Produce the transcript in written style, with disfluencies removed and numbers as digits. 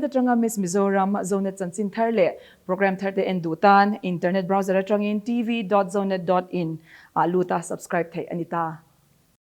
Internet atanga Miss Mizoram Zonet chanchin thar leh program thar te en duh tan internet browser atangin tv dot zonet dot in ah lut a subscribe theih a ni ta.